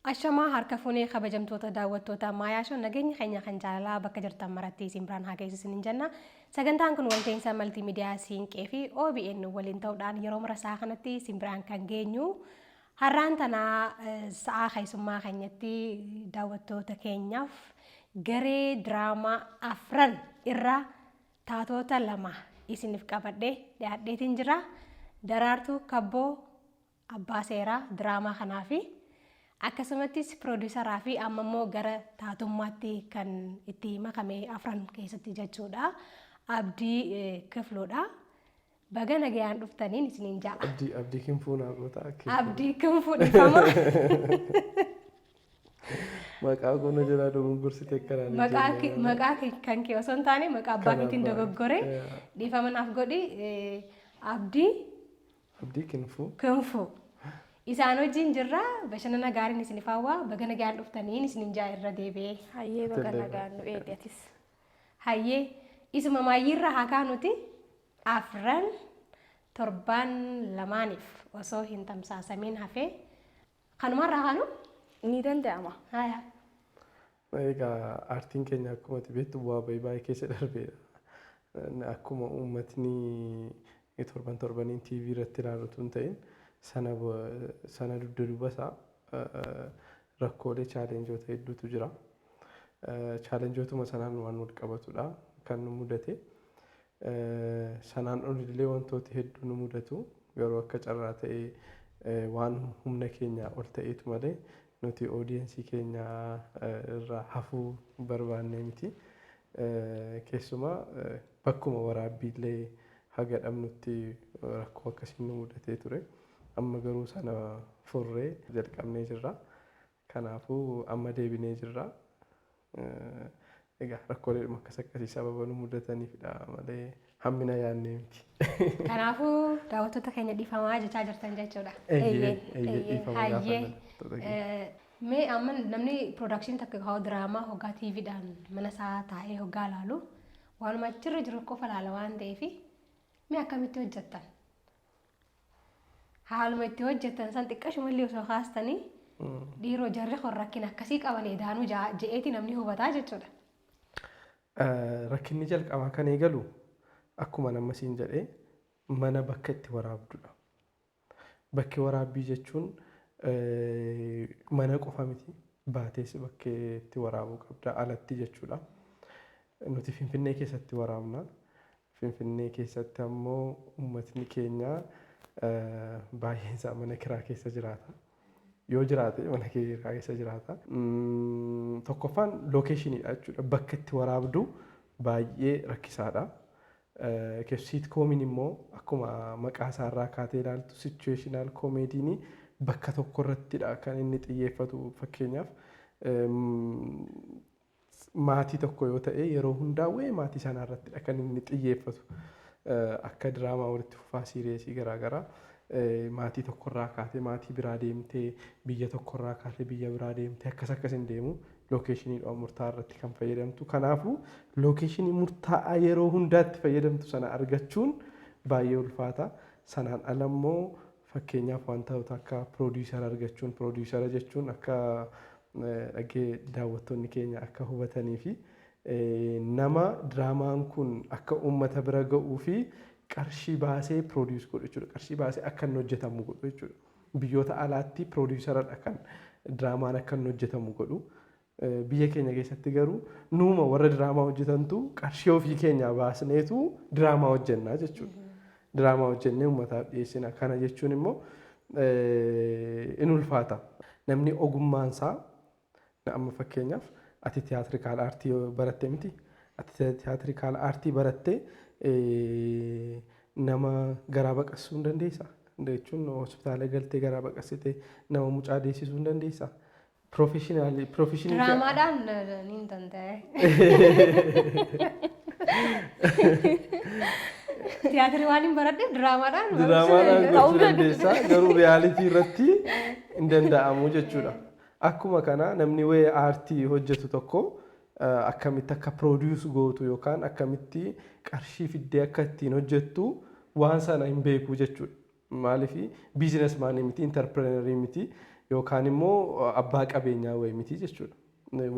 Ashamaa, harka fuunee, kabajamtoota daawwattoota Maayaa Show, nageenyi keenya kan jaalalaa bakka jirtan maratti isin biraan haa geessisu hin jenna. Sagantaan kun walta'iinsa maltiimiidiyaa Siinqee fi OBN waliin ta'uudhaan yeroo mara sa'a kanatti isin biraan kan geenyu. Har'aan tanaa sa'aa keessummaa keenyatti daawwattoota keenyaaf garee diraamaa Afran irraa taatota lama isiniif qabadhee dhiyaadheetiin jira. Daraartuu Kabboo, abbaa seeraa diraamaa kanaa fi akkasumattis piroodiisaraa fi amma immoo gara taatummaatti kan itti makame Afran keessatti jechuudha. Abdii Kifluudha. Baga nagayaan dhuftaniin isiniin ja'a. Abdii Kinfuu naa goota. Abdii Kinfuu, dhiifama. Maqaa koo na jalaa dogoggorsiite akkanaan. Maqaa kan kee osoo hin taane maqaa abbaa keetiin dogoggore, dhiifama naaf godhi. Abdii Abdii Kinfuu. Kinfuu. Isaan wajjin jirra. Bashannana gaariin isiniif hawwa. Baga nagaan dhuftaniin isinin jaa irra deebi'ee. Hayyee, baga nagaan nu eegde atis. Hayyee, isuma maayyiirra haa kaanuti. Afran torbaan lamaaniif osoo hin tamsaasamiin hafee, kanumarraa kaanu? Ni danda'ama. Haya. Egaa aartiin keenya akkuma ati beektu bu'aa bahii baay'ee keessa darbeedha. Akkuma uummatni torban torbaniin TV irratti ilaalu utuu hin ta'in, sana dugda duuba isaa rakkoolee, challengeoota hedduutu jira. Challengeootuma sanaan waan wal qabatudha kan nu mudate. Sanaan olillee wantooti hedduu nu mudatu, garuu akka carraa ta'ee waan humna keenya ol ta'eetu malee nuti audience keenya irraa hafuu barbaannee miti. Keessumaa bakkuma waraabbiillee haga dhabnutti rakkoo akkasiin nu mudatee ture. Amma garuu sana furree jalqabnee jirra. Kanaafuu amma deebinee jirra. Egaa rakkooleedhuma akkas akkasii sababa nu mudataniifidha malee hammina yaadnee miti. Kanaafuu daawwattoota keenya dhiifamaa jechaa jirtan jechuudha. Eeyyee, dhiifama gaafanna. Mee amma namni production takka haa diraamaa hoggaa TVdhaan mana isaa taa'ee hoggaa ilaalu waanuma achirra jiru qofa ilaala waan ta'eef, mee akkamitti hojjettan? Haaluma itti hojjettan san xiqqashumallee osoo kaastanii, dhiiroo jarri kun rakkina akkasii qaban edaanuu je'eeti namni hubataa jechuudha. Rakkinni jalqabaa kan eegalu akkuma nama siin jedhee mana bakka itti waraabdudha. Bakki waraabbii jechuun mana qofa miti. Baatees bakkee itti waraabuu qabda alatti jechuudha. Nuti Finfinnee keessatti waraabna. Finfinnee keessatti ammoo uummatni keenya baay'een isaa mana kiraa keessa jiraata. Yoo jiraate mana kiraa keessa jiraata. Tokkoffaan locationiidha jechuudha. Bakka itti waraabdu baay'ee rakkisaadha. Sitcomiin immoo akkuma maqaa isaarraa kaatee ilaaltu situational comedyn bakka tokko irrattidha kan inni xiyyeeffatu. Fakkeenyaaf, maatii tokko yoo ta'e yeroo hundaa wa'ee maatii sanaa irrattidha kan inni xiyyeeffatu. Akka diraamaa walitti fufaa, series garaagaraa, maatii tokkorraa kaatee maatii biraa deemtee, biyya tokkorraa kaatee biyya biraa deemtee, akkas akkas hin deemu, locationiidha murtaa'aa irratti kan fayyadamtu. Kanaafuu location murtaa'aa yeroo hundaatti fayyadamtu sana argachuun baay'ee ulfaata. Sanaan ala immoo fakkeenyaaf wantoota akka producer argachuun, producer jechuun akka dhagee daawwattoonni keenya akka hubatanii fi nama diraamaan kun akka uummata bira ga'uu fi qarshii baasee produce godhu jechuudha. Qarshii baasee akka inni hojjetamu godhu jechuudha. Biyyoota alaatti produceradha kan diraamaan akka inni hojjetamu godhu. Biyya keenya keessatti garuu nuuma warra diraamaa hojjetantu qarshii ofii keenyaa baasneetu diraamaa hojjennaa jechuudha. Diraamaa hojjennee uummataaf dhiyeessina. Kana jechuun immoo in ulfaata. Namni ogummaan isaa, amma fakkeenyaaf ati theatrical art baratte miti. Ati theatrical art barattee nama garaa baqassuu hin dandeessaa? Jechuun hospitaala galtee garaa baqassitee nama mucaa deessisuu hin dandeessaa? Professional profession. Diraamaadhaan ni danda'e. Tiyaatirii waan hin baradhe diraamaadhaan. Diraamaadhaan gochuu dandeessaa, garuu reality irratti hin danda'amu jechuudha. Akkuma kana namni wayii aartii hojjetu tokko akkamitti akka produce gootu yookaan akkamitti qarshii fiddee akka ittiin hojjettu waan sana hin beeku jechuudha. Maaliif? Businessman miti, entrepreneur miti. Yookaan immoo abbaa qabeenyaa wayii miti jechuudha.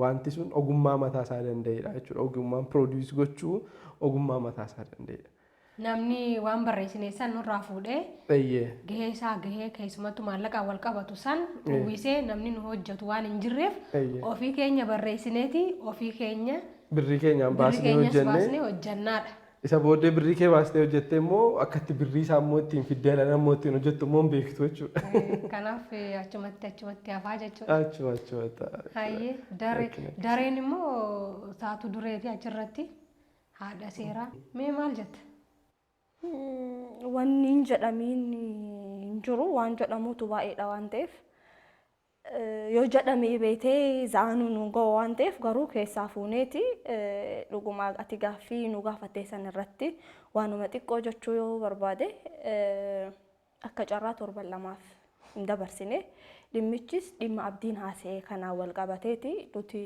Wanti sun ogummaa mataa isaa danda'edha jechuudha. Ogummaan produce gochuu ogummaa mataa isaa danda'edha. Namni waan barreessine san nurraa fuudhee gahee isaa gahee keessumattuu maallaqaan wal qabatu san uwwisee namni nu hojjetu waan hin jirreef ofii keenya barreessineeti ofii keenya birrii keenyaan baasnee hojjennee hojjennaadha. Isa booddee birrii kee baastee hojjettee immoo akkatti birrii isaa immoo ittiin fiddee alana immoo ittiin hojjettu immoo hin beektu jechuudha. Kanaaf achumatti hafaa jechuudha. Achumatti. Hayyee dareen immoo saatu dureeti achirratti haadha seeraa. Mee maal jetta? Wanni hin jedhamiin hin jiru, waan jedhamutu baay'eedha waan ta'eef, yoo jedhamee beetee za'anuu nu ga'u waan ta'eef, garuu keessaa fuuneeti dhuguma ati gaaffii nu gaafatte san irratti waanuma xiqqoo jechuu yoo barbaade, akka carraa torban lamaaf hin dabarsine. Dhimmichis dhimma Abdiin haasa'ee kanaan wal qabateeti. Nuti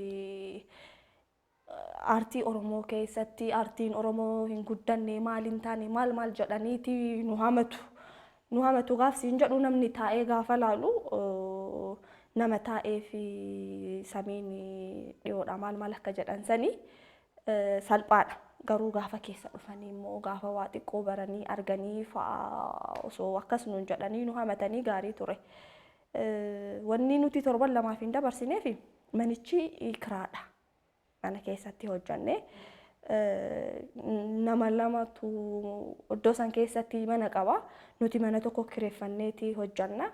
aartii Oromoo keessatti aartiin Oromoo hin guddanne, maal hin taane, maal maal jedhaniiti nu hamatu. Nu hamatu gaafsiin jedhu, namni taa'ee gaafa laalu nama taa'ee fi samiin dhiyoodha, maal maal akka jedhan sanii salphaadha. Garuu gaafa keessa dhufanii immoo gaafa waa xiqqoo baranii arganii fa'aa osoo akkas nuun jedhanii nu hamatanii gaarii ture. Wanni nuti torban lamaaf hin dabarsineef manichi kiraadha. Mana keessatti hojjannee nama lamatu iddoo san keessatti mana qaba. Nuti mana tokko kireeffanneeti hojjanna.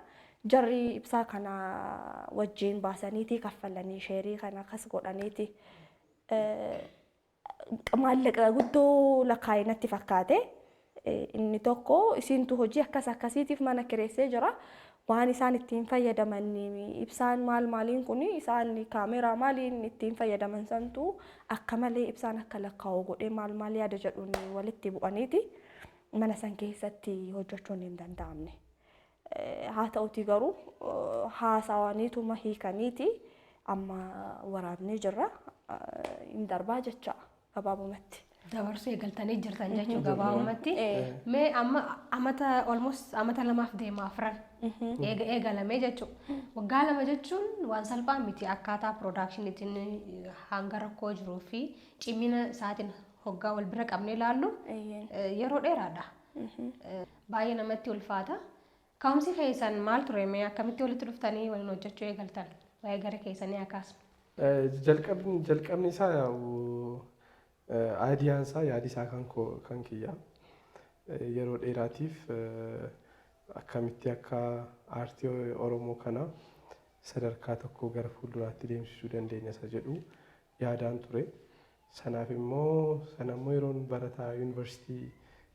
Jarri ibsaa kana wajjin baasaniiti kaffalanii sheerii kana akkas godhaniiti. Maallaqa guddoo lakkaa'e natti fakkaate. Inni tokko isiintu hojii akkas akkasiitiif mana kireessee jira. Waan isaan ittiin fayyadaman ibsaan maal maaliin kun isaan kaameraa maaliin ittiin fayyadaman santu akka malee ibsaan akka lakkaa'u godhee, maal maal yaada jedhuun walitti bu'aniiti mana san keessatti hojjechuun hin danda'amne. Haa ta'uti garuu haasawaniituma hiikaniiti amma waraabnee jirra, hin darbaa jecha gabaabumatti. Dabarsuu eegaltanii jirtan jechuu gabaabumatti. Mee amma amata almost amata lamaaf deema afran eegalamee jechuudha. Waggaa 2 jechuun waan salphaa miti, akkaataa productioniitiin hanga rakkoo jiruu fi cimina isaatiin hoggaa wal bira qabnee ilaallu yeroo dheeraadha. Baay'ee namatti ulfaata. Ka'umsi keessan maal ture? Mee akkamitti walitti dhuftanii waliin hojjechuu eegaltan? Waa'ee gara keessanii akkasuma. Jalqabni isaa ideaan isaa, yaadi isaa kan kiyya. Yeroo dheeraatiif akkamitti akka aartii Oromoo kana sadarkaa tokko gara fuulduraatti deemsisuu dandeenya isa jedhu yaadaan ture. Sanaaf immoo sana immoo yeroon barataa yuunivarsiitii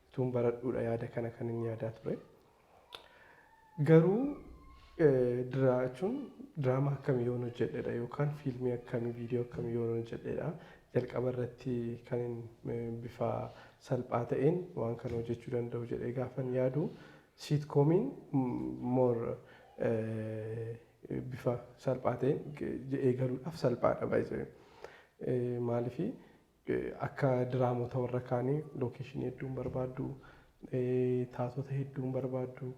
utuun baradhuudha yaada kana kan inni yaadaa ture. Garuu jechuun diraamaa akkamii yoon hojjedhedha yookaan fiilmii akkamii, viidiyoo akkamii yoon hojjedhedha jalqaba irratti kan bifa salphaa ta'een waan kana hojjechuu danda'u jedhee gaafan yaadu, sitcomiin more bifa salphaa ta'een eegaluudhaaf salphaadha baay'ee. Maaliif, akka diraamota warra kaanii locationii hedduun barbaaddu, taatota hedduun barbaaddu,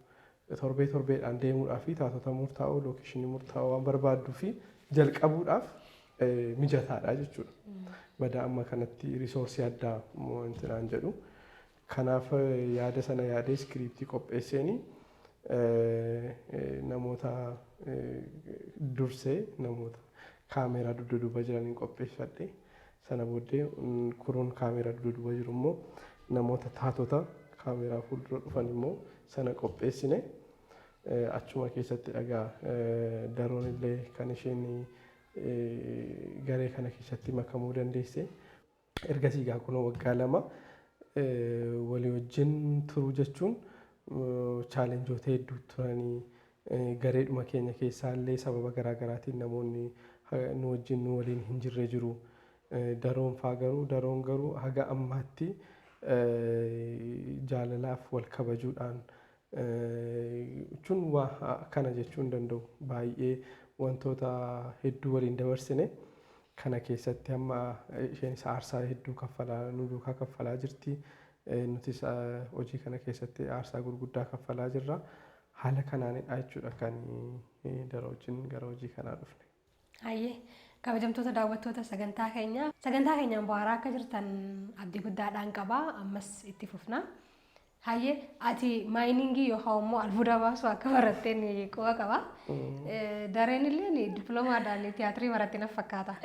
torbee torbeedhaan deemuudhaa fi taatota murtaa'oo, locationii murtaa'oo waan barbaadduu fi jalqabuudhaaf mijataadha jechuudha. Badaa amma kanatti resourceii addaa wanti jedhu. Kanaaf yaada sana yaadee scriptii qopheesseeni namoota dursee namoota kaameeraa dugda duuba jiraniin qopheeffadhe. Sana booddee kuruun kaameeraa dugda duuba jiru immoo namoota taatota kaameeraa fuuldura dhufan immoo sana qopheessine. Achuma keessatti dhagaa daroon illee kan isheen garee kana keessatti makamuu dandeesse. Ergasii gaa kunoo waggaa 2 walii wajjin turuu jechuun challengeoota hedduu turanii, gareedhuma keenya keessaa illee sababa garaa garaatiin namoonni nu wajjin nu waliin hin jirre jiru. Daroon faa garuu, daroon garuu haga ammaatti jaalalaaf wal kabajuudhaan jechuun waa kana jechuu hin danda'u. Baay'ee wantoota hedduu waliin dabarsine kana keessatti hamma isheenis aarsaa hedduu kaffalaa nu duukaa kaffalaa jirti. Nutis hojii kana keessatti aarsaa gurguddaa kaffalaa jirra. Haala kanaanidha jechuudha kan dara wajjin gara hojii kanaa dhufne. Hayyee, kabajamtoota daawwattoota sagantaa keenyaa, sagantaa keenyaan bohaaraa akka jirtan abdii guddaadhaan qabaa, ammas itti fufna. Hayyee, ati miningii yookaan immoo albuuda baasuu akka baratteen quba qaba. Dareen illee dippiloomaadhaan tiyaatirii baratte na fakkaata.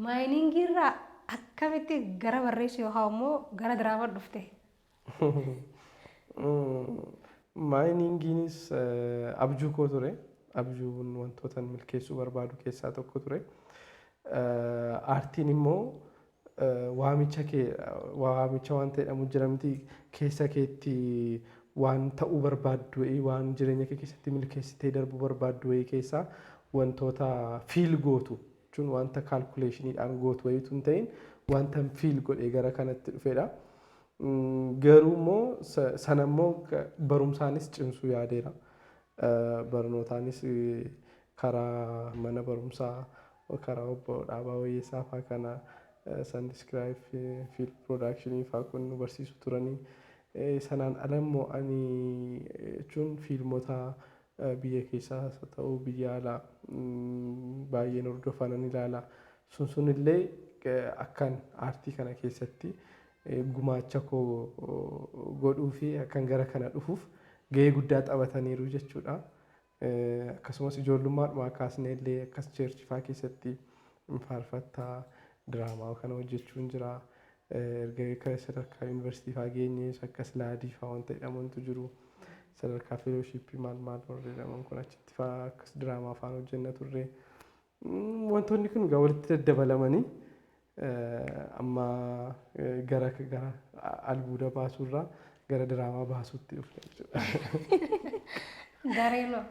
Miningii irraa akkamitti gara barreessuu yookaan immoo gara diraamaa dhufte? Miningiinis abjuu koo ture. Abjuun wantoota milkeessuu barbaadu keessaa tokko ture. Aartiin immoo waamicha kee, waamicha waan ta'edhamu jira miti, keessa keetti waan ta'uu barbaaddu wayii, waan jireenya kee keessatti milkeessitee darbuu barbaaddu wayii keessaa wantoota feel gootu jechuun wanta calculationiidhaan gootu wayiitu hin ta'in, wanta feel godhee gara kanatti dhufedha. Garuu immoo sana immoo barumsaanis cimsuu yaadeera. Barnootaanis karaa mana barumsaa, karaa obbo Dhaabaa Wayyeessaa fa'aa kana, Sandiskiraayib film productionii fa'aa kun nu barsiisu turanii. Sanaan ala immoo ani jechuun fiilmota biyya keessaas haa ta'u biyya alaa baay'een hordofanan ilaala. Sun sunillee akkan aartii kana keessatti gumaacha koo godhuu fi akkan gara kana dhufuuf gahee guddaa taphataniiru jechuudha. Akkasumas ijoollummaadhumaa kaasnee illee akkas churchii fa'aa keessatti faarfattaa, diraamaa kana hojjechuun jira. Erga sadarkaa yuunivarsiitii fa'aa geenyees akkas laadii fa'aa wanta jedhamantu jiru. Sadarkaa fellowshippii maal maal warri jedhaman kun achitti fa'aa akkas diraamaa fa'aan hojjenna turre. Wantoonni kun egaa walitti daddabalamanii amma gara albuuda baasuurraa gara diraamaa baasuutti dhufne jechuudha. Dareenoo.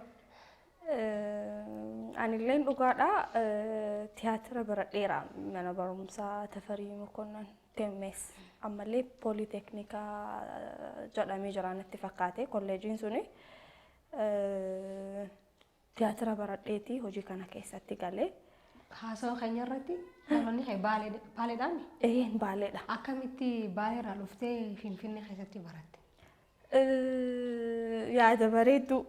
Anilleen dhugaadha, tiyaatira baradheera mana barumsaa Tafarii Mokonnon Teemmees, ammallee pooliteknikaa jedhamee jira natti fakkaate kolleejiin suni. Tiyaatira baradheeti hojii kana keessatti galee. Haasawaa keenya irratti dhaloonni kee Baaleedhaan? Ee, Baaleedha. Akkamitti Baaleerraa dhuftee Finfinnee keessatti baratte? Yaada bareedduu.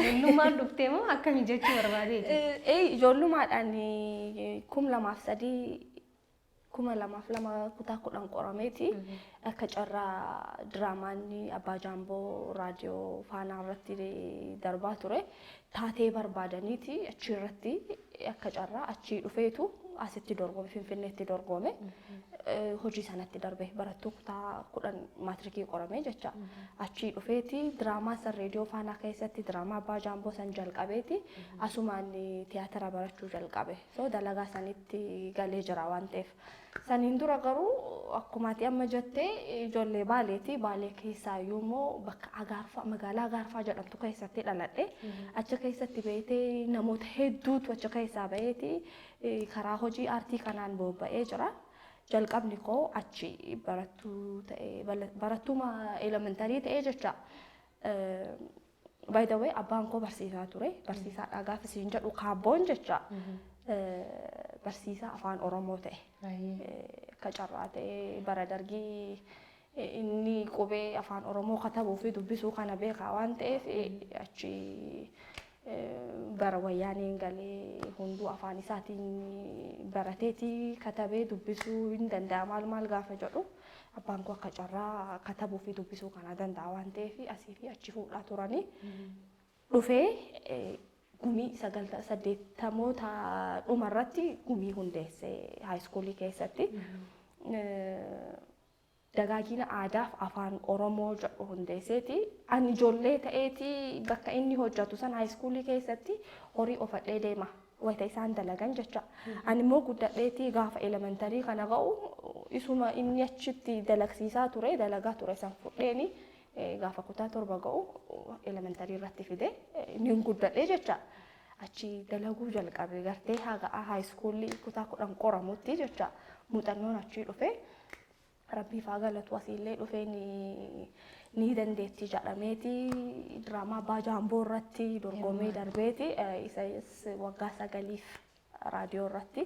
Ijoollummaan dhuftee moo akkami jechuu barbaadeeti? Ee, ijoollummaadhaan 2003, 2002 kutaa 10 qorameeti. Akka carraa diraamaan Abbaa Jaamboo raadiyoo Faanaa irratti darbaa ture. Taatee barbaadaniiti achi irratti akka carraa achii dhufeetu asitti dorgome, Finfinneetti dorgome. Hojii sanatti darbe, barattuu kutaa 10 maatirikii qorame jecha. Achii dhufeeti diraamaa san reediyoo Faanaa keessatti diraamaa Abbaa Jaamboo san jalqabeeti asumaan tiyaatira barachuu jalqabe. So dalagaa sanitti galee jira waan ta'eef. Saniin dura garuu akkuma ati amma jettee ijoollee Baaleeti. Baalee keessaayyuu immoo bakka Agaarfaa, magaalaa Agaarfaa jedhamtu keessatti dhaladhe. Achi keessatti beetee namoota hedduutu achi keessaa baheeti karaa hojii aartii kanaan bobba'ee jira. Jalqabni koo achi barattuu ta'ee, barattuuma elementarii ta'ee jecha. By the way, abbaan koo barsiisaa ture. Barsiisaadha gaafa siin jedhu kaabboon jecha. Barsiisaa afaan Oromoo ta'e. Akka carraa ta'ee bara dargii inni qubee afaan Oromoo katabuu fi dubbisuu kana beekaa waan ta'eef, achi bara wayyaaniin galee hunduu afaan isaatiin barateeti katabee dubbisuu hin danda'a maal maal gaafa jedhu, abbaan koo akka carraa katabuu fi dubbisuu kana danda'a waan ta'eef asii fi achi fuudhaa turanii dhufee gumii 80moota dhumarratti gumii hundeesse high schoolii keessatti. Dagaagina aadaaf afaan Oromoo jedhu hundeesseeti. Ani ijoollee ta'eeti bakka inni hojjetu san high schoolii keessatti horii ofadhee deema. Wayita isaan dalagan jecha. Ani immoo guddadheeti gaafa elementarii kana ga'u isuma inni achitti dalagsiisaa ture, dalagaa ture san fudheeni gaafa kutaa 7 ga'u elementarii irratti fide inni guddadhee jecha. Achi dalaguu jalqabe gartee haga high schoolii kutaa 10 qoramutti jecha muuxannoon achii dhufe. Rabbiif haa galatu, asiillee dhufee ni dandeetti jedhameeti diraamaa Abbaa Jaamboo irratti dorgomee darbeeti isas waggaa 9f raadiyoo irratti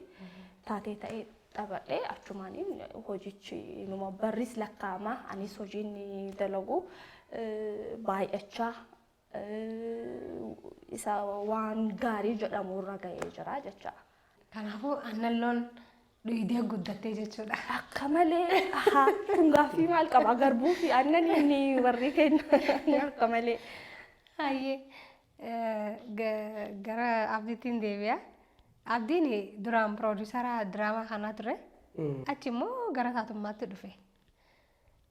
taatee ta'ee taphadhee achumaaniin hojichi numa barris lakkaa'ama, anis hojiin dalagu baay'achaa Isa waan gaarii jedhamu irra ga'ee jira jecha. Kanaafuu aannan loon dhuydee guddattee jechuudha. Akka malee haa kun gaaffii maal qaba garbuu fi aannan inni warri kenna akka malee. Hayyee gara Abdiittiin deebi'a. Abdiin duraan piroodiisara diraamaa kanaa ture. Achi immoo gara taatummaatti dhufe.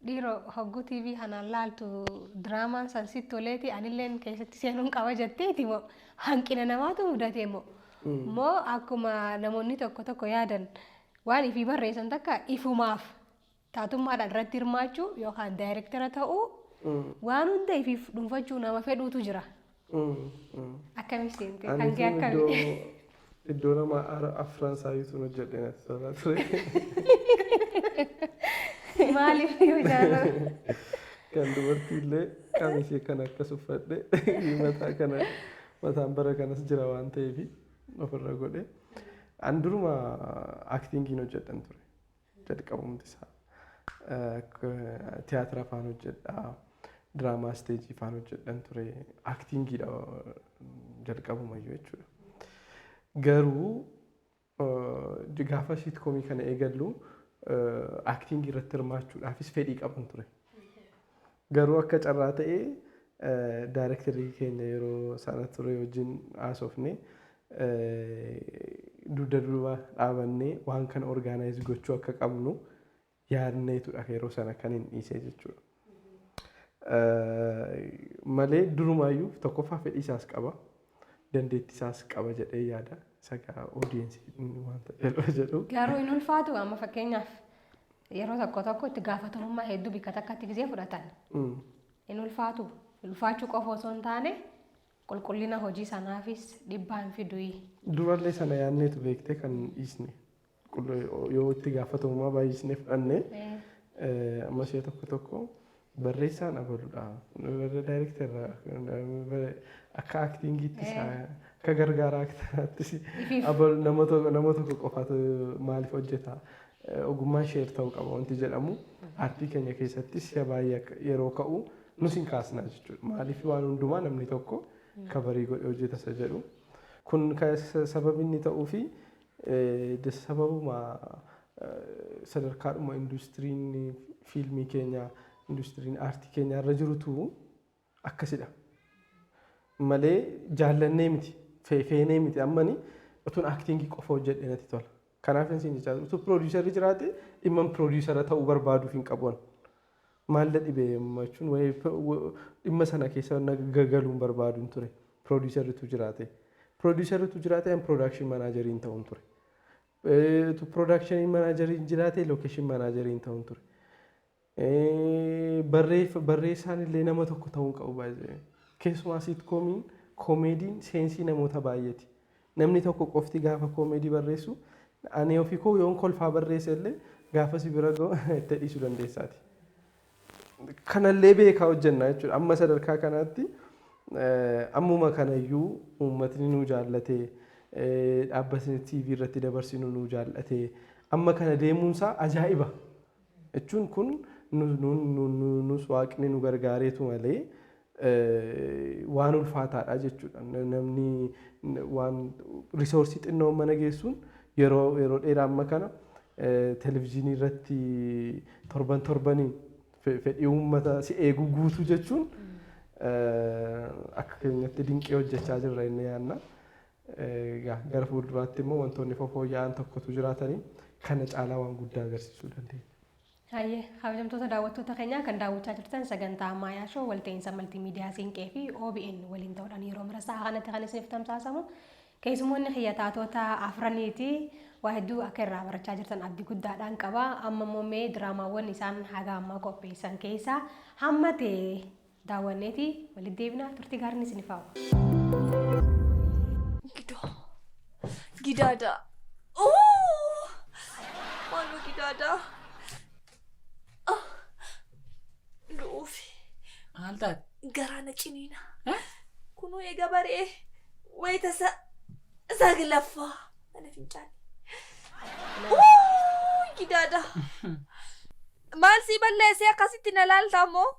Dhiiroo hogguu TV kanaan laaltu diraamaan san sitti toleeti anilleen keessatti seenuun qaba jetteeti moo hanqina namaatu mudate moo moo akkuma namoonni tokko tokko yaadan waan ifii barreessan takka ifumaaf taatummaadhaan irratti hirmaachuu yookaan daayirektara ta'uu waan hunda ifiif dhuunfachuu nama fedhuutu jira. Akkami seente? Ani Kan kee tun akkami? iddoo nama afran saayituu hojjedhe natti tola ture. Maaliif yoo jaalala? Kan dubartii illee qamisii kan akkas uffadhe mataa kana mataan bara kanas jira waan ta'eef ofirra godhe. An duruma actingiin hojjedhan ture. Jalqabumti isaa. Tiyaatira afaan hojjedha. Diraamaa isteejii afaan hojjedhan ture. Actingiidha jalqabumayyuu jechuudha. Garuu gaafa siitkoomii kana eegallu actingii irratti hirmaachuudhaafis fedhii qaban ture. Garuu akka carraa ta'ee daayirektarii keenya yeroo sana ture wajjin haasofne dugda duuba dhaabannee waan kana organize gochuu akka qabnu yaadneetudha yeroo sana kan hin dhiisee jechuudha. Malee durumaayyuu tokkoffaa fedhii isaas qaba. Dandeettii isaas qaba jedhee yaada. Isa gaa audience wanta jedhu. Garuu hin ulfaatu amma fakkeenyaaf yeroo tokko tokko itti gaafatamummaa hedduu bikka takkatti gisee fudhatan. Hin ulfaatu. Ulfaachuu qofa osoo hin taane qulqullina hojii sanaafis dhibbaa hin fiduyi. Durallee sana yaadneetu beektee kan dhiisne. Yoo itti gaafatamummaa baay'isnee fudhannee amma ishee tokko tokko barreessaan abaludha. Daayirektara akka actingiitti akka gargaaraa actoraattis abalu nama tokko qofaatu maaliif hojjeta? Ogummaan share ta'uu qaba wanti jedhamu aartii keenya keessattis si'a baay'ee yeroo ka'u nus hin kaasna jechuudha. Maaliif waan hundumaa namni tokko cover godhee hojjeta isa jedhu. Kun sababi inni ta'uu fi sababuma sadarkaadhuma industiriin fiilmii keenya industiriin aartii keenya irra jirutu akkasidha. Malee jaallannee miti feenee miti ammani utuun actingii qofa hojjedhe natti tola. Kanaaf isin jechaa utuu piroodiisarri jiraate dhimma piroodiisara ta'uu barbaaduuf hin qabu. Maalla dhibee jechuun dhimma sana keessa gagaluun barbaaduun ture. Piroodiisarritu jiraate. Piroodiisarritu jiraate an production manageriin ta'uun ture. Production manageriin jiraate location manageriin ta'uun ture. Barreessaan illee nama tokko ta'uu qabu baay'ee. Keessumaa siitkoomiin koomeediin sense namoota baay'eeti. Namni tokko qofti gaafa koomeedii barreessu ani ofii koo yoon kolfaa barreesse illee gaafa si bira ga'u itti dhiisuu dandeessaati. Kanallee beekaa hojjenna jechuudha. Amma sadarkaa kanaatti ammuma kanayyuu uummatni nu jaallatee dhaabbatni TV irratti dabarsinu nu jaallatee amma kana deemuunsaa ajaa'iba. Jechuun kun nus waaqni nu gargaareetu malee waan ulfaataadha jechuudha. Namni waan resource xinnoo mana geessuun yeroo dheeraa amma kana televizyiinii irratti torban torbaniin fedhii uummata si eeguu guutuu jechuun akka keenyatti dinqii hojjechaa jirra inni yaadna. Gara fuulduraatti immoo wantoonni fooyya'an tokkotu jiraatanii kana caalaa waan guddaa agarsiisuu dandeenya. Hayyee kabajamtoota daawwattoota keenyaa kan daawwachaa jirtan sagantaa Maayaa Show walta'iinsa maltiimiidiyaa Siinqee fi OBN waliin ta'uudhaan yeroo mara sa'a kanatti kan isiniif tamsaasamu. Keessumoonni kiyya taatota afraniiti waa hedduu akka irraa barachaa jirtan abdii guddaadhaan qaba. Amma immoo mee diraamaawwan isaan haga ammaa qopheessan keessaa hamma ta'e daawwanneeti walitti deebinaa turtii gaariin isiniif hawa. Gidoo. Gidaada. Oh! Maaloo gidaada. Ah! Du'uufi. Maal taate? Garaa na ciniina. Kunuu eega bari'ee wayita saglaffaa mana fincaanii. Gidaada. Maal sii balleessee akkasitti na laalta ammoo?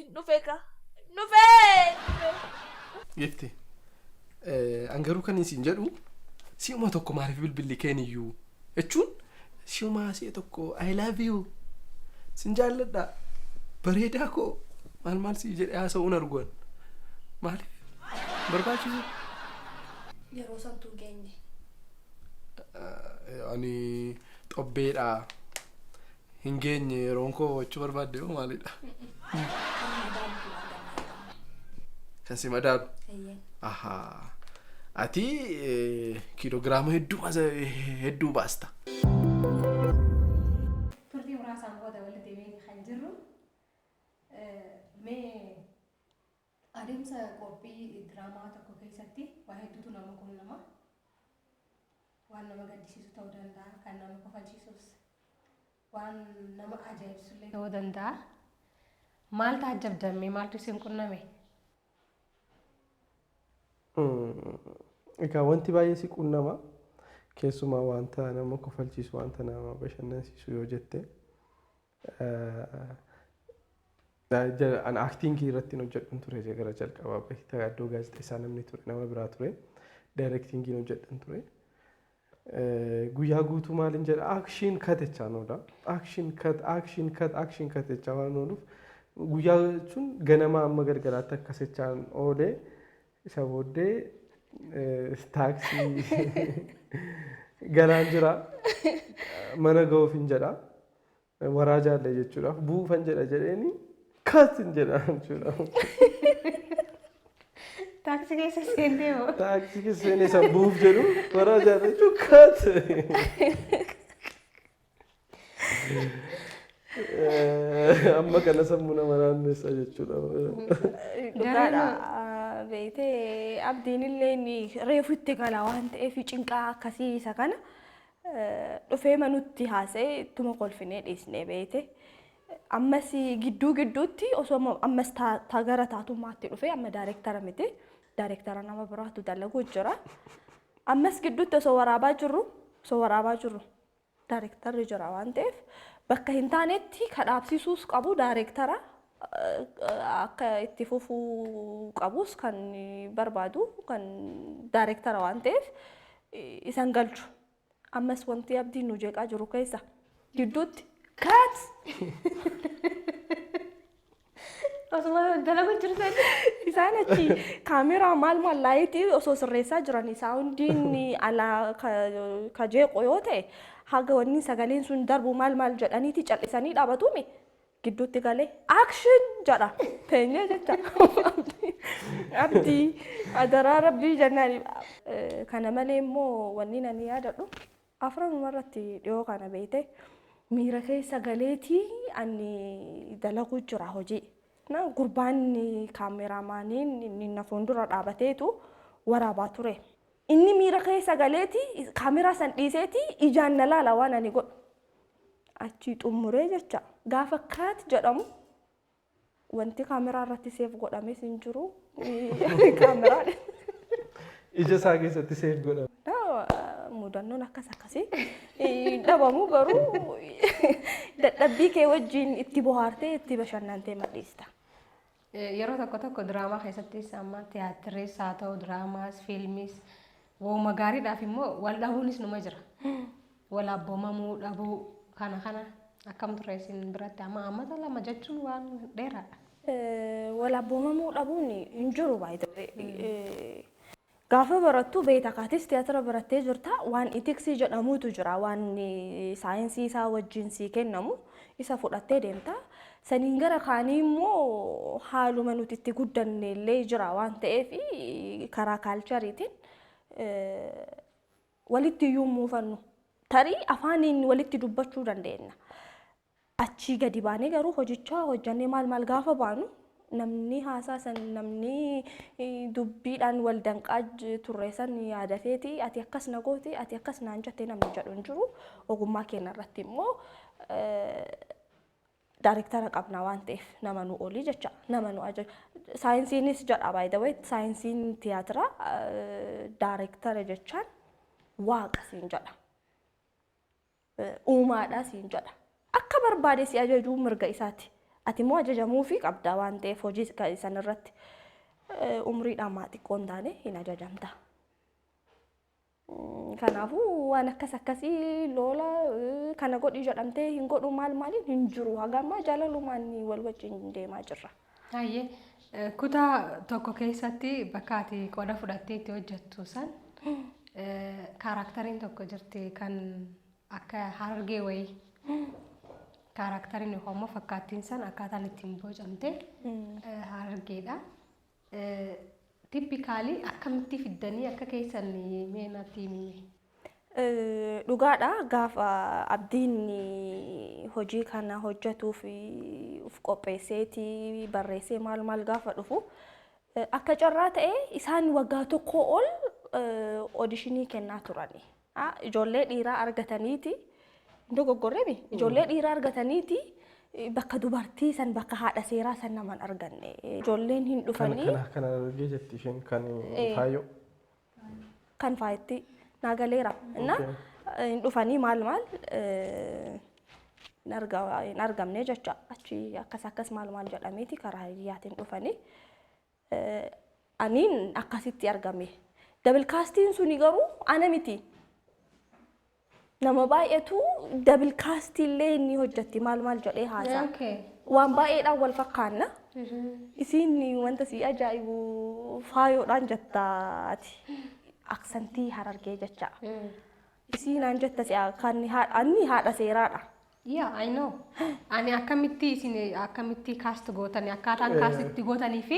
Asin dhufe ka. Dhufee! Dhufe. Gifti. An garuu kan isin jedhu si'uma tokko maaliif bilbilli keeniyyuu jechuun si'uma si'a tokko "I love you", sin jaalladha, bareedaa koo, maal maal si jedhee haasa'uun arguan maaliif barbaachisu? Yeroo santuu geenye. Ani xobbeedha, hin geenye yeroon koo jechuu barbaadde moo maalidha? Kan si madaalu? Ahaa. Ati kiiloogiraama hedduu hedduu baasta. Turtii muraasaan booda walitti deebiin kan jirru, mee adeemsa qophii diraamaa tokko keessatti waa hedduutu nama qunnama. Waan nama gaddisiisu ta'uu danda'a, kan nama kofalchiisus, waan nama ajaa'ibsullee ta'uu danda'a. Maal taajjabdame? Maaltu isin qunname? Egaa wanti baay'ee si qunnama. Keessumaa wanta nama kofalchiisu, wanta nama bashannansiisu yoo jette, an actingii irratti hojjedhan ture gara jalqabaa. Beektaa, iddoo gaazexeessaa namni ture nama biraa ture. Directingiin hojjedhan ture. Guyyaa guutuu maalin jedha, "Action, cut" jechaan oola. "Action, cut, action, cut, action, cut" jechaa waan ooluuf, guyyaa jechuun ganamaa amma galgalaatti akkas jechaan oolee, isa booddee taaksii galaan jira, mana ga'uuf hin jedha, waraa jaalle jechuudhaaf buufan jedha jedheeni, "Cut" hin jedha jechuudha. Taaksii keessa seentee moo? Taaksii keessa seenee san buuf jedhu, waraa jaalle jechuun, "Cut." Amma kana sammuu nama naannessa jechuudha. Dhugaadha. Beetee, Abdiin illee inni reefu itti gala waan ta'eef, cinqaa akkasii isa kana dhufee manutti haasa'ee ittuma kolfinee dhiisnee beete. Ammas gidduu gidduutti osoo ammas gara taatummaatti dhufee, amma daayireektara miti. Daayireektara nama biraatu dalaguu jira. Ammas gidduutti osoo waraabaa jirru daayireektarri jira waan ta'eef, bakka hin taanetti kadhaabsisuus qabu daayireektara, akka itti fufuu qabus kan barbaadu kan daayireektara waan ta'eef isan galchu. Ammas wanti Abdiin nu jeeqaa jiru keessa gidduutti "Cut!" Osuma dalagu jirtan. Isaan achi kaameraa maal maal lightii osoo sirreessaa jiran, soundiin alaa ka jeequ yoo ta'e, haga wanni sagaleen sun darbu maal maal jedhaniiti callisanii dhaabatuumi, gidduutti galee "Action!" jedha. Teenyee jecha, "Abdii, adaraa rabbii" jennaan. Kana malee immoo wanni nani yaadadhu afranuma irratti dhiyoo kana beeyte, miira keessa galeetii ani dalaguu jira hojii. Na gurbaan kaameraamaaniin inni na fuuldura dhaabateetu waraabaa ture. Inni miira keessa galeeti kaameraa san dhiiseeti ijaan na laala waan ani godhu. Achii xumuree jecha gaafa "Cut" jedhamu, wanti kaameraa irratti save godhames hin jiru. Kaameraa Ija isaa keessatti save godhame. Mudannoon akkas akkasii dhabamu, garuu dadhabbii kee wajjin itti bohaartee itti bashannantee madhiista. Yeroo tokko tokko diraamaa keessattis, amma tiyaatiris haa ta'u, diraamaas, fiilmiis, wooma gaariidhaaf immoo wal dhabuunis numa jira. Wal abboomamuu dhabuu kana kana akkam ture isin biratti? Amma amata 2 jechuun waan dheeraadha. Wal abboomamuu dhabuun hin jiru baay'ee. Gaafa barattu beekta, kaatis tiyaatira barattee jirta, waan ethicsii jedhamutu jira, waan saayinsii isaa wajjin sii kennamu isa fudhattee deemta. Saniin gara kaanii immoo haaluma nuti itti guddanne illee jira waan ta'eef, karaa cultureiitiin walitti iyyuu muufannu. Tarii afaaniin walitti dubbachuu dandeenya. Achii gadi baanee garuu hojichaa hojjannee maal maal gaafa baanu, namni haasaa san, namni dubbiidhaan wal danqaa turre san yaadateeti "Ati akkas na goote, ati akkas naan jette" namni jedhu hin jiru. Ogummaa keenya irratti immoo daayirektara qabna waan ta'eef, nama nu olii jecha nama nu ajaju. Saayinsiinis jedha, by the way, saayinsiin tiyaatiraa daayirektara jechaan waaqa siin jedha. Uumaadha siin jedha. Akka barbaade si ajajuu mirga isaati. Ati immoo ajajamuufii qabda waan ta'eef hojii san irratti umriidhaan maa xiqqoo hin taane hin ajajamta. Kanaafuu waan akkas akkasii lola kana godhi jedhamtee hin godhu maal maaliin hin jiru. Haga ammaa jaalalumaan wal wajjin deemaa jirra. Hayyee, kutaa tokko keessatti bakka ati qooda fudhattee itti hojjettu san characteriin tokko jirti kan akka Harargee wayii. Characteriin yookaan immoo fakkaattiin san akkaataan ittiin bocamte Harargeedha. Typically akkamitti fiddanii akka keessan mee natti himi? Dhugaadha, gaafa Abdiin hojii kana hojjetuuf uf qopheesseeti barreessee maal maal gaafa dhufu, akka carraa ta'e isaan waggaa tokko ol auditionii kennaa turani. Ijoollee dhiiraa argataniiti, dogoggorreemi, ijoollee dhiiraa argataniiti bakka dubartii san, bakka haadha seeraa san naman arganne, ijoolleen hin dhufanii. Kana argee jetti isheen kan Faayyoo. Kan faayetti naa galeera. Inna hin dhufanii maal maal hin argamne jecha, achi akkas akkas maal maal jedhameeti karaa hiriyyaatiin dhufanii. Aniin akkasitti argame. Double castiin suni garuu ana miti. Nama baay'eetu double castii illee inni hojjetti maal maal jedhee haasa'a. Waan baay'eedhaan wal fakkaanna. Isiin wanta si ajaa'ibu faayoodhaan jetta ati. Accentii Harargee jecha. Isiinaan jetta si'a kan anni haadha seeraadha. Yeah, I know. Ani akkamitti isin akkamitti cast gootanii, akkaataan castitti gootanii fi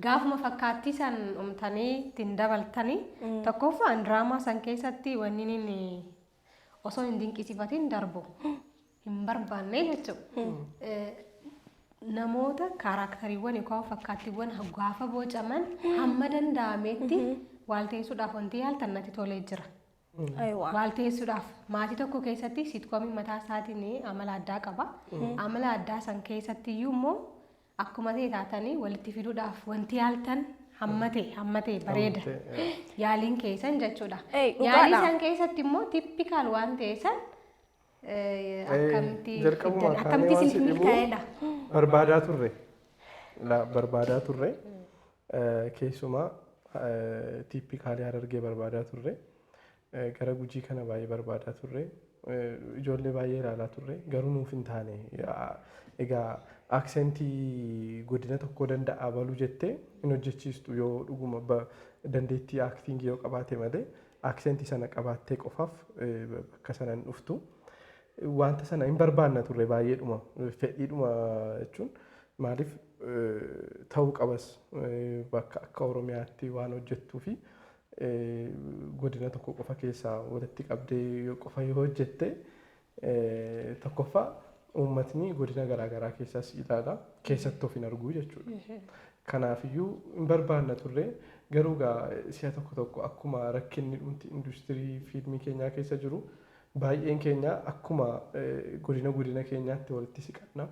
gaafuma fakkaattii san umtanii ittiin dabaltanii, tokkoffaan diraamaa san keessatti wanni inni osoo hin dinqisiifatin darbu hin barbaanne jechuudha. Namoota characteriiwwan yookaan fakkaattiiwwan gaafa bocaman hamma danda'ametti waalteessuudhaaf wanti yaaltan natti tolee jira. Waalteessuudhaaf maatii tokko keessatti sitcomii mataa isaatiin amala addaa qaba. Amala addaa san keessatti iyyuu immoo akkuma ta'e taatanii walitti fiduudhaaf wanti yaaltan hamma ta'e hamma ta'e bareeda. Yaaliin keessan jechuudha. Yaalii san keessatti immoo typical waan ta'e san akkamitti Jalqabuma akkamitti kaanee waan isin si dhibu milkaa'edha? Barbaadaa turre. Barbaadaa turre. Keessumaa typically Harargee barbaadaa turre. Gara Gujii kana baay'ee barbaadaa turre. Ijoollee baay'ee ilaalaa turre. Garuu nuuf hin taane. Egaa accentii godina tokkoo danda'a baluu jettee hin hojjechiistu yoo dhuguma dandeettii actingii yoo qabaate malee, accentii sana qabaattee qofaaf bakka sana hin dhuftu. Wanta sana hin barbaanna turre baay'eedhuma, fedhiidhuma jechuun maaliif ta'uu qabas, bakka akka Oromiyaatti waan hojjettuu fi godina tokko qofa keessaa walitti qabdee yoo qofa yoo hojjette, tokkoffaa uummatni godina garaagaraa keessaas ilaala, keessatti of hin arguu jechuudha. Kanaafiyyuu hin barbaanna turre, garuu gaa si'a tokko tokko akkuma rakkinni dhumti industirii fiilmii keenyaa keessa jiru, baay'een keenya akkuma godina godina keenyaatti walitti siqanna,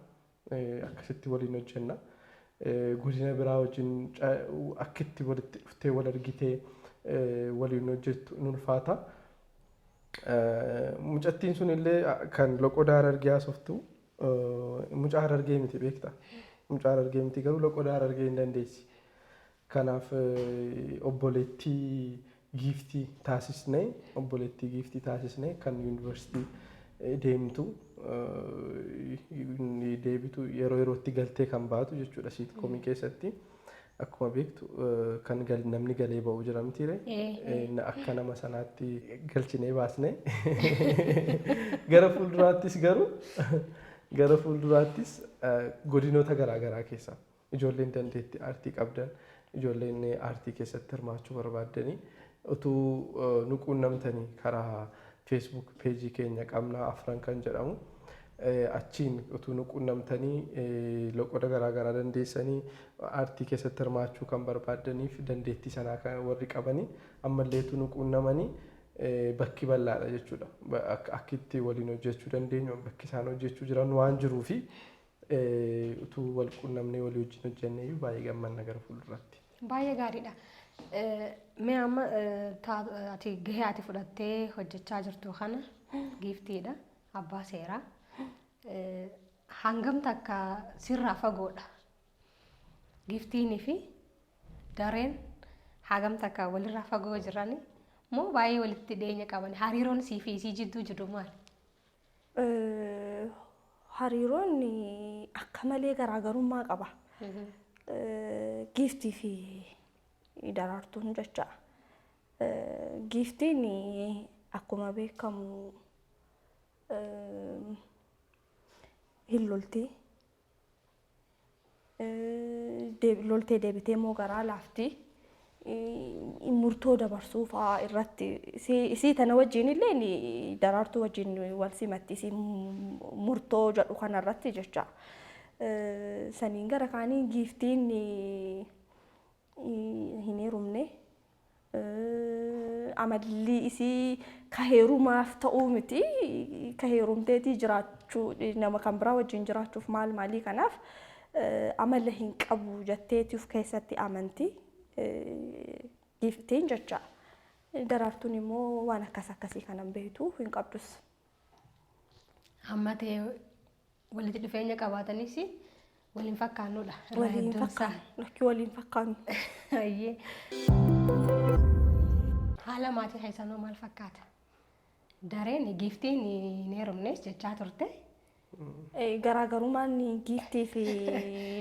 akkasitti waliin hojjenna. Godina biraa wajjin akkitti walitti dhuftee wal argitee waliin hojjettu in ulfaata. Mucattiin sun illee kan loqoda Harargee haasoftu mucaa Harargee miti, beekta. Mucaa Harargee miti, garuu loqoda Harargee hin dandeessi. Kanaaf obboleettii Giiftii taasisnee, obboleettii Giiftii taasisnee kan yuunivarsiitii deemtu, deebitu, yeroo yerootti galtee kan baatu jechuudha sitcomii keessatti. Akkuma beektu kan namni galee ba'u jira mitiire. Akka nama sanaatti galchinee baasnee gara fuulduraattis, garuu gara fuulduraattis godinoota garaa garaa keessa ijoolleen dandeettii aartii qabdan, ijoolleen aartii keessatti hirmaachuu barbaaddanii utuu nu quunnamtanii, karaa Facebook pageii keenya qabna afran kan jedhamu, achiin utuu nu quunnamtanii, loqoda garaa garaa dandeessanii aartii keessatti hirmaachuu kan barbaaddaniif, dandeettii sanaa kan warri qabanii ammallee utuu nu quunnamanii, bakki bal'aadha jechuudha. Akka itti waliin hojjechuu dandeenyu, bakki isaan hojjechuu jiran waan jiruufi utuu wal quunnamnee walii wajjin hojjennee baay'ee gammanna gara fuulduraatti. Baay'ee gaariidha. Mee amma ati gahee ati fudhattee hojjechaa jirtu kana Giiftiidha. Abbaa seeraa. Hangam takka sirraa fagoodha? Giftiinii fi dareen hagam takka walirraa fagoo jirani moo baay'ee walitti dhiyeenya qaban? Hariiroon sii fi isii jidduu jiru maali? Hariiroon akka malee garaagarummaa qaba. Giiftii fi Daraartuun jecha. Giiftiin akkuma beekamu hin lolti. Loltee deebitee immoo garaa laafti. Murtoo dabarsuu fa'aa irratti isii tana wajjin illee, Daraartuu wajjin wal simatti isii murtoo jedhu kanarratti jecha. Saniin gara kaanii giiftiin hin heerumne. Amalli isii ka heerumaaf ta'uu miti, ka heerumteetii jiraachuu, nama kan biraa wajjin jiraachuuf maal maalii kanaaf amala hin qabu jetteeti of keessatti amanti giiftiin jecha. Daraartuun immoo waan akkas akkasii kanan beektu hin qabdus. Amma ta'e walitti dhufeenya qabaatanis waliin fakkaannudha. Waliin fakkaannu. Lakkii, waliin fakkaannu. Ayyee. Haala maatii keessanoo maal fakkaata? Dareen giiftiin hin heerumnes jechaa turte. Garaagarummaan giiftii fi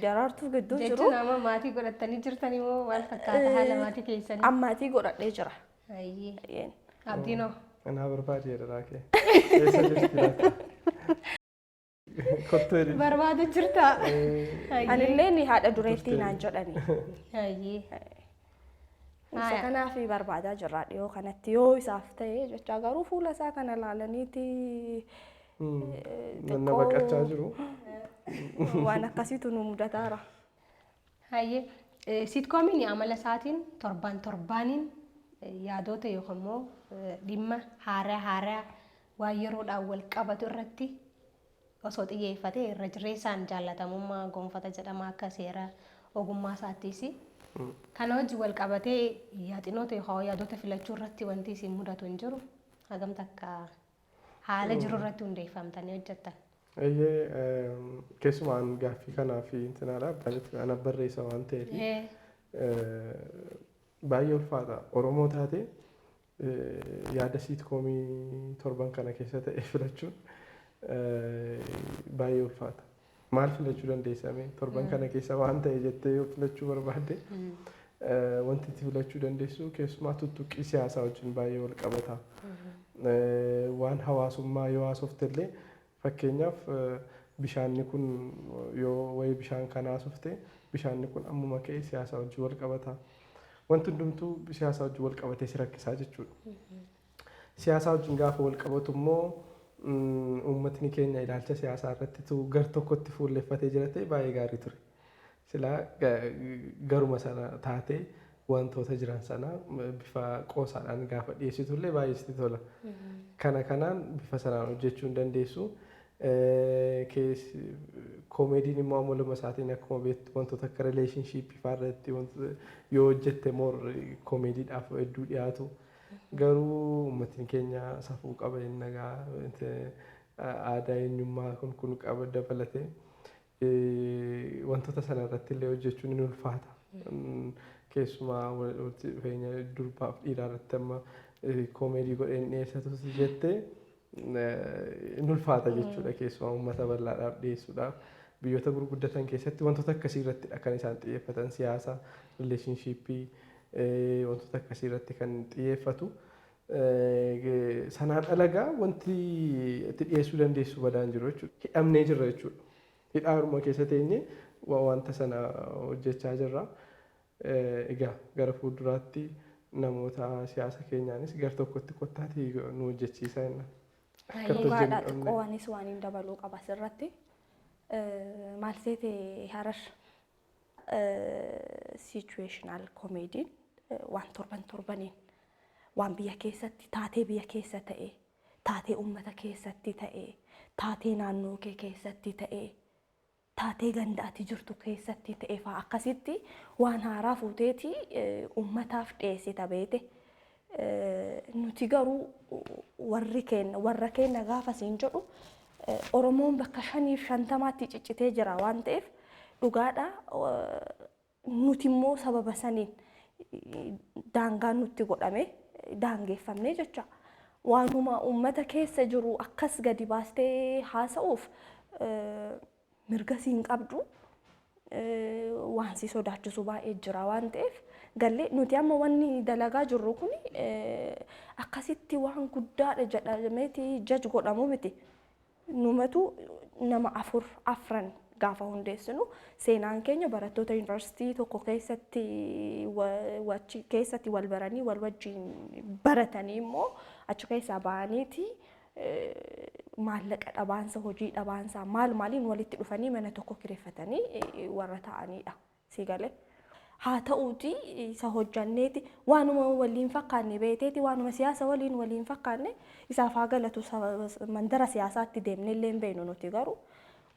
Daraartuu gidduu jiru. Jechuun amma maatii godhattanii jirtanii moo maal fakkaata haala maatii keessanii? Ammaatii godhadhee jira. Ayyee. Abdiinoo? Anaa barbaade jedha kee. Eessa jirti laata? Kottu jedhi. Barbaadu jirta. Anillee haadha dureettii naan jedhani. Ayyee. Isa kanaaf barbaadaa jirra dhiyoo kanatti yoo isaaf ta'e jecha, garuu fuula isaa kana laalaniiti Nanna baqachaa jiru. Waan akkasiitu nu mudataara. Hayyee. Sitcomiin amala isaatiin torban torbaaniin yaadota yookaan immoo dhimma haaraa haaraa waan yeroodhaan wal qabatu irratti osoo xiyyeeffatee irra jireessaan jaallatamummaa gonfata jedhama akka seera ogummaa isaattis. Kana wajjin wal qabatee yaaxinoota yookaan yaadota filachuu irratti wanti isin mudatu hin jiru. Hagam takka haala jiru irratti hundeeffamtanii hojjettan? Eeyyee, keessumaan gaaffii kanaa fi intinaadha. Ana barreessa waan ta'eef baay'ee ulfaata. Oromoo taate yaada sitcomii torban kana keessa ta'e filachuun baay'ee ulfaata. Maal filachuu dandeessame torban kana keessa waan ta'e jettee yoo filachuu barbaadde, wanti itti filachuu dandeessu keessumaa tuttuqqii siyaasaa wajjin baay'ee wal qabata. Waan hawaasummaa yoo haasofte illee, fakkeenyaaf bishaanni kun yoo wayii bishaan kana haasofte, bishaanni kun ammuma ka'e siyaasaa wajjin wal qabata. Wanti hundumtuu siyaasaa wajjin wal qabatee si rakkisaa jechuudha. Siyaasaa wajjin gaafa wal qabatu immoo uummatni keenya ilaalcha siyaasaa irratti gar tokkotti fuulleffatee jira ta'e baay'ee gaarii ture. Silaa garuma sana taatee wantoota jiran sana bifa qoosaadhaan gaafa dhiyeessitu illee baay'ee sitti tola. Kana kanaan bifa sanaan hojjechuu hin dandeessu. Koomediin immoo amaluma isaatiin akkuma beektu wantoota akka relationshipii fa'aa irratti yoo hojjette more koomediidhaaf hedduu dhiyaatu. Garuu uummatni keenya safuu qaba, inni nagaa aadaa eenyummaa kun kun qaba dabalatee wantoota sana irratti illee hojjechuun ni ulfaata. Keessumaa walitti dhufeenya durbaaf dhiiraa irratti amma koomedii godheen dhiyeessatu jettee ni ulfaata jechuudha, keessumaa uummata bal'aadhaaf dhiyeessuudhaaf. Biyyoota gurguddatan keessatti wantoota akkasii irrattidha kan isaan xiyyeeffatan, siyaasa, relationshipii, wantoota akkasii irratti kan xiyyeeffatu. Sanaan alagaa wanti itti dhiyeessuu dandeessu badaan jiru jechuudha. Hidhamnee jirra jechuudha. Hidhaadhuma keessa teenyee wanta sana hojjechaa jirra. Egaa gara fuulduraatti namoota siyaasa keenyaanis gar tokkotti kottaatii nu hojjechiisaa jenna. Dhugaadha, xiqqoo anis waan hin dabaluu qaba asirratti. Maal seete, Harar situational comedyn waan torban torbaniin waan biyya keessatti taatee, biyya keessa ta'e, taatee uummata keessatti ta'e, taatee naannoo kee keessatti ta'e, taatee ganda ati jirtu keessatti ta'e fa'aa akkasitti waan haaraa fuuteeti uummataaf dhiyeessita beete. Nuti garuu warri keenya, warra keenya gaafa siin jedhu Oromoon bakka 150tti ciccitee jira waan ta'eef dhugaadha. Nuti immoo sababa saniin daangaan nutti godhame daangeffamne jecha. Waanuma uummata keessa jiru akkas gadi baastee haasa'uuf mirga siin qabdu, waan si sodaachisu baay'ee jira waan ta'eef gallee nuti amma wanni dalagaa jirru kun akkasitti waan guddaadha jedhameeti jaj godhamu miti. Numatu nama afur afran gaafa hundeessinu seenaan keenya barattoota yuunivarsiitii tokko keessatti keessatti wal baranii wal wajjin baratanii immoo achi keessaa ba'aniiti maallaqa dhabaansa, hojii dhabaansa, maal maaliin walitti dhufanii mana tokko kireeffatanii warra ta'anidha. Si galee. Haa ta'uuti isa hojjanneeti waanuma waliin fakkaanne beeteeti, waanuma siyaasa waliin waliin fakkaanne isaaf haa galatu, mandara siyaasaatti deemnee illee hin beeknu. Nuti garuu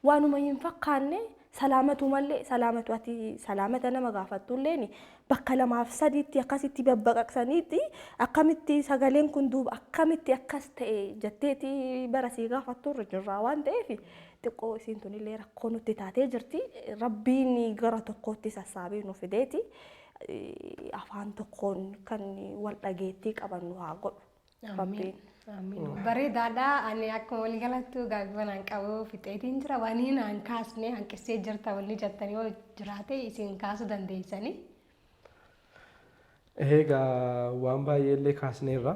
waanuma hin fakkaanne salaamatu malee salaamatu ati salaamata nama gaafattulleen bakka lamaaf sadiitti akkasitti babbaqaqsaniitti akkamitti sagaleen kun duuba akkamitti akkas ta'e jetteeti bara sii gaafattu irra jirraa waan ta'eef xiqqoo isiin tunillee rakkoo nutti taatee jirti. Rabbiin gara tokkootti sassaabee nu fideeti afaan tokkoon kan wal dhageettii qabannu haa godhu. Rabbiin. Amiin. Bareedaadha. Ani akkuma waliigalattuu gaaffiiwwan an qabu fixeetiin jira. Waan hin an kaasne hanqisee jirta wanni jettanii yoo jiraate isin kaasuu dandeessanii. Egaa waan baay'ee illee kaasneerra.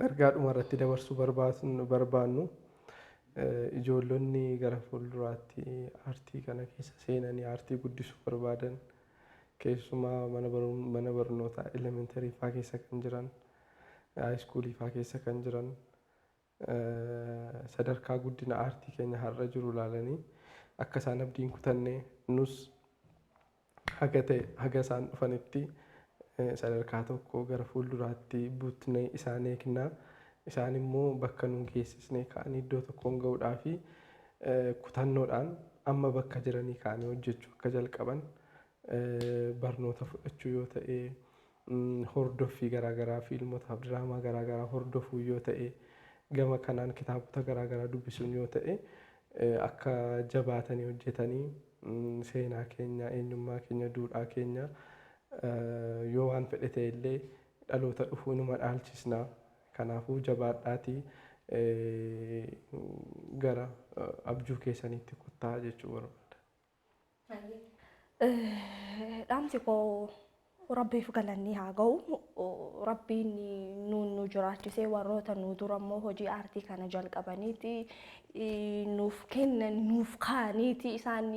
Ergaa dhuma irratti dabarsuu barbaannu, ijoollonni gara fuulduraatti aartii kana keessa seenanii aartii guddisuu barbaadan, keessumaa mana barnootaa elementary faa keessa kan jiran, high schoolii faa keessa kan jiran, sadarkaa guddina aartii keenya har'a jiru ilaalanii akka isaan abdiin kutanne, nus haga ta'e haga isaan dhufanitti sadarkaa tokko gara fuulduraatti butnee isaan eegnaa, isaan immoo bakka nu geessisnee ka'anii iddoo tokkoon ga'uudhaa fi kutannoodhaan amma bakka jiranii ka'anii hojjechuu akka jalqaban, barnoota fudhachuu yoo ta'e, hordoffii garaagaraa, fiilmotaaf diraamaa garaagaraa hordofuu yoo ta'e, gama kanaan kitaabota garaagaraa dubbisuun yoo ta'e, akka jabaatanii hojjetanii seenaa keenya, eenyummaa keenya, duudhaa keenya yoo waan fedhe ta'e illee dhaloota dhufuu numa dhaalchisna. Kanaafuu jabaadhaatii gara abjuu keessaniitti kottaa jechuu barbaada. Dhaamsi koo Rabbiif galanni haa ga'u. Rabbiin nuun nu jiraachisee warroota nu dura immoo hojii aartii kana jalqabaniiti nuuf kennan, nuuf kaa'aniiti, isaan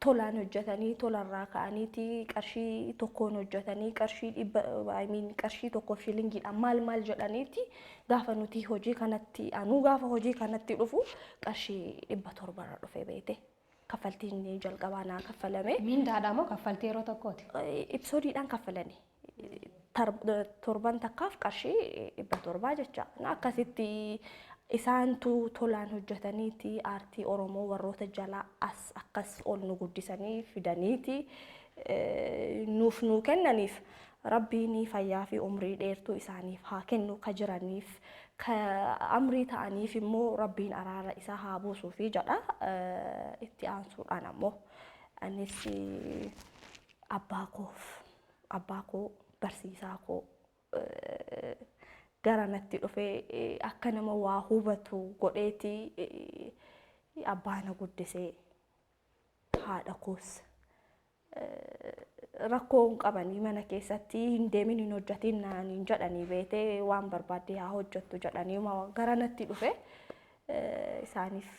tolaan hojjetanii tolarraa ka'aniiti qarshii tokkoon hojjetanii qarshii 100, I mean qarshii tokkoof shilingiidhaan maal maal jedhaniiti gaafa nuti hojii kanatti, anuu gaafa hojii kanatti dhufu qarshii 700rra dhufe beete. Kaffaltiin jalqabaa naa kaffalame. Miindaadha moo kaffaltii yeroo tokkooti? Episodeiidhaan kaffalani. Torban takkaaf qarshii 700 jecha. Akkasitti isaantu tolaan hojjetaniiti aartii Oromoo warroota jalaa as akkas ol nu guddisanii fidaniiti nuuf nu kennaniif Rabbiin fayyaa fi umrii dheertuu isaaniif haa kennu, ka jiraniif ka amrii ta'aniif immoo Rabbiin araara isaa haa buusuufi jedha. Itti aansuudhaan ammoo anis abbaa koof, abbaa koo, barsiisaa koo gara natti dhufee akka nama waa hubatu godheeti abbaa na guddisee, haadha koos rakkoo hin qabanii mana keessatti hin deemin, hin hojjetin naan hin jedhanii beetee, waan barbaadde haa hojjettu jedhanii gara natti dhufe, isaaniif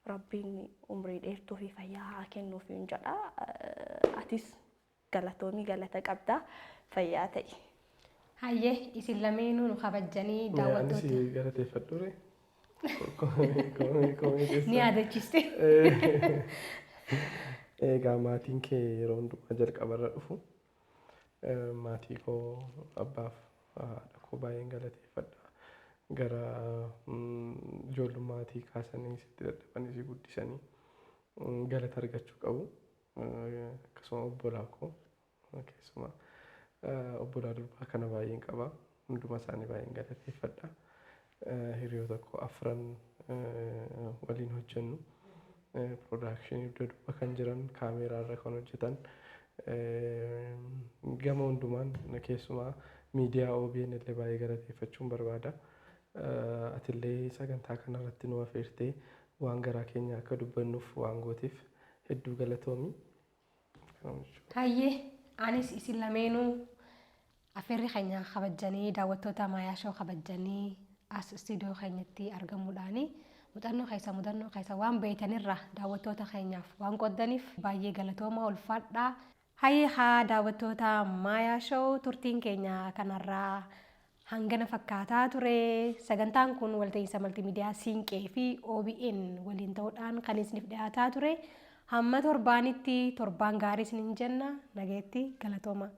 Rabbiin umrii dheertuu fi fayyaa haa kennuuf hin jedha. Atis galatoomii, galata qabda, fayyaa ta'i. Hayyee, isin lameenuu nu kabajjanii Anis daawwattoota. galateeffadhure. Ni yaadachiiste. Egaa maatiin kee yeroo hundumaa jalqabarra dhufu, maatii koo, abbaaf haadha koo baay'een galateeffadha. Gara ijoollumaatii kaasanii sitti dadhabanii si guddisanii galata argachuu qabu. Akkasuma obbolaa koo, keessumaa obbolaa durbaa kana baay'een qaba. Hunduma isaanii baay'een galateeffadha. Hiriyoota koo afran waliin hojjennu. Piroodakshinii iddoo duuba kan jiran, kaameeraarra kan hojjetan, gama hundumaan keessumaa miidiyaa OBN illee baay'ee galateeffachuun barbaada. Atillee sagantaa kanarratti nu affeertee waan garaa keenya akka dubbannuuf waan gooteef hedduu galatoomi. Hayyee, anis isin lameenuu affeerri keenya kabajjanii, daawwattoota Maayaa Show kabajjanii as istuudiyoo keenyatti argamuudhaani muuxannoo keessa mudannoo keessa waan beektanirra daawwattoota keenyaaf waan qooddaniif baay'ee galatooma, ulfaadhaa. Hayyee haa daawwattoota Maayaa Show, turtiin keenya kanarraa hangana fakkaataa ture. Sagantaan kun walta'iinsa maltiimiidiyaa Siinqee fi OBN waliin ta'uudhaan kan isiniif dhiyaataa ture. Hamma torbaanitti torbaan gaarii isiniin jenna. Nageetti, galatooma.